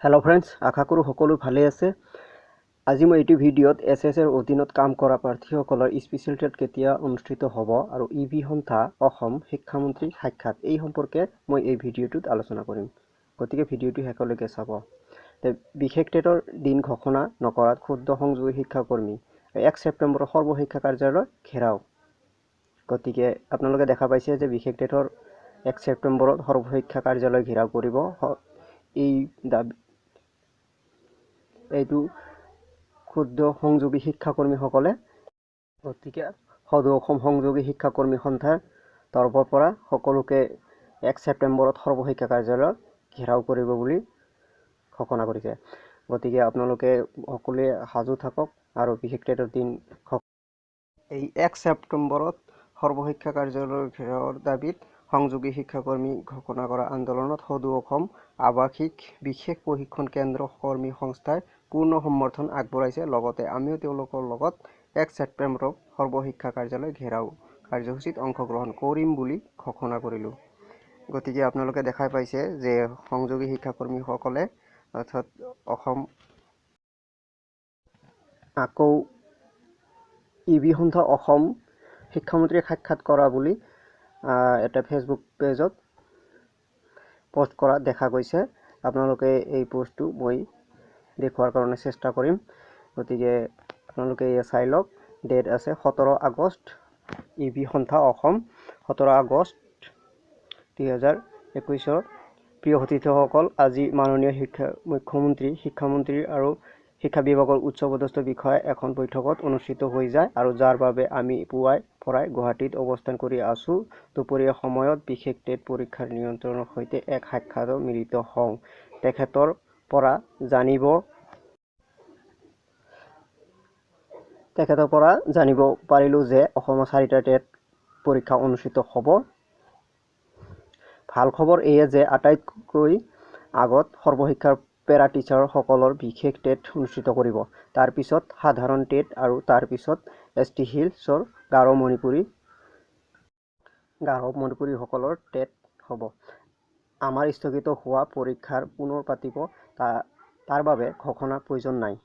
Hello' friends, আশা কৰোঁ সকলো ভালে আছে। আজি মই এইটো ভিডিঅ'ত এছ এছ এৰ অধীনত কাম কৰা প্ৰাৰ্থীসকলৰ স্পেচিয়েল টেট কেতিয়া অনুষ্ঠিত হ'ব আৰু ই বি সন্থা অসম শিক্ষামন্ত্ৰীৰ সাক্ষাৎ এই সম্পৰ্কে মই এই ভিডিঅ'টোত আলোচনা কৰিম। গতিকে ভিডিঅ'টো শেষলৈকে চাব। বিশেষ টেটৰ দিন ঘোষণা নকৰাত ক্ষুব্ধ সংযোগী শিক্ষাকৰ্মী, 1 ছেপ্টেম্বৰৰ সৰ্বশিক্ষা কাৰ্যালয় ঘেৰাও। গতিকে আপোনালোকে দেখা পাইছে যে বিশেষ টেটৰ 1 ছেপ্টেম্বৰত সৰ্বশিক্ষা কাৰ্যালয় ঘেৰাও কৰিব। এই দাবী এইটো ক্ষুদ্ৰ সংযোগী শিক্ষাকৰ্মীসকলে। গতিকে সদৌ অসম সংযোগী শিক্ষাকৰ্মী সন্থাৰ তৰফৰ পৰা সকলোকে 1 ছেপ্টেম্বৰত সৰ্বশিক্ষা কাৰ্যালয় ঘেৰাও কৰিব বুলি ঘোষণা কৰিছে। গতিকে আপোনালোকে সকলোৱে সাজু থাকক আৰু বিশেষ টেটৰ দিন এই 1 ছেপ্টেম্বৰত সৰ্বশিক্ষা কাৰ্যালয়ৰ ঘেৰাওৰ দাবীত সংযোগী শিক্ষাকৰ্মী ঘোষণা কৰা আন্দোলনত সদৌ অসম আৱাসিক বিশেষ প্ৰশিক্ষণ কেন্দ্ৰ কৰ্মী সংস্থাই পূৰ্ণ সমৰ্থন আগবঢ়াইছে। লগতে আমিও তেওঁলোকৰ লগত 1 ছেপ্টেম্বৰত সৰ্বশিক্ষা কাৰ্যালয় ঘেৰাও কাৰ্যসূচীত অংশগ্ৰহণ কৰিম বুলি ঘোষণা কৰিলোঁ। গতিকে আপোনালোকে দেখাই পাইছে যে সংযোগী শিক্ষাকৰ্মীসকলে অৰ্থাৎ অসম আকৌ ই বি সন্থা অসম শিক্ষামন্ত্ৰীক সাক্ষাৎ কৰা বুলি এটা ফেচবুক পেজত পোষ্ট কৰা দেখা গৈছে। আপোনালোকে এই পোষ্টটো মই দেখুওৱাৰ কাৰণে চেষ্টা কৰিম। গতিকে আপোনালোকে এয়া চাই লওক। ডেট আছে 17 আগষ্ট, ই বি সন্থা অসম, 17 আগষ্ট 2021ৰ। প্ৰিয় সতীৰ্থসকল, আজি মাননীয় শিক্ষা মুখ্যমন্ত্ৰী, শিক্ষামন্ত্ৰী আৰু শিক্ষা বিভাগৰ উচ্চপদস্থ বিষয়া এখন বৈঠকত অনুষ্ঠিত হৈ যায় আৰু যাৰ বাবে আমি পুৱাই পৰাই গুৱাহাটীত অৱস্থান কৰি আছোঁ। দুপৰীয়া সময়ত বিশেষ টেট পৰীক্ষাৰ নিয়ন্ত্ৰণৰ সৈতে এক সাক্ষাৎত মিলিত হওঁ। তেখেতৰ পৰা জানিব পাৰিলোঁ যে অসমৰ 4টা টেট পৰীক্ষা অনুষ্ঠিত হ'ব। ভাল খবৰ এয়ে যে আটাইতকৈ আগত সৰ্বশিক্ষাৰ পেৰা টিচাৰসকলৰ বিশেষ টেট অনুষ্ঠিত কৰিব, তাৰপিছত সাধাৰণ টেট আৰু তাৰপিছত এছ টি হিলছৰ গাৰো মণিপুৰীসকলৰ টেট হ'ব। আমাৰ স্থগিত হোৱা পৰীক্ষাৰ পুনৰ পাতিব তাৰ বাবে ঘোষণা প্ৰয়োজন নাই।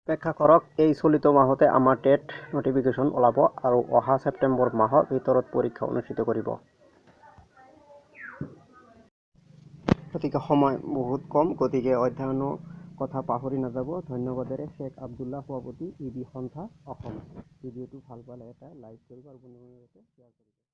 অপেক্ষা কৰক, এই চলিত মাহতে আমাৰ টেট নটিফিকেশ্যন ওলাব আৰু অহা ছেপ্টেম্বৰ মাহৰ ভিতৰত পৰীক্ষা অনুষ্ঠিত কৰিব। গতিকে সময় বহুত কম, গতিকে অধ্যয়নৰ কথা পাহৰি নাযাব। ধন্যবাদেৰে শ্বেখ আব্দুল্লাহ, সভাপতি, ই বি সন্থা অসম। ভিডিঅ'টো ভাল পালে এটা লাইক কৰিব আৰু বন্ধু বান্ধৱীৰ সৈতে শ্বেয়াৰ কৰিব।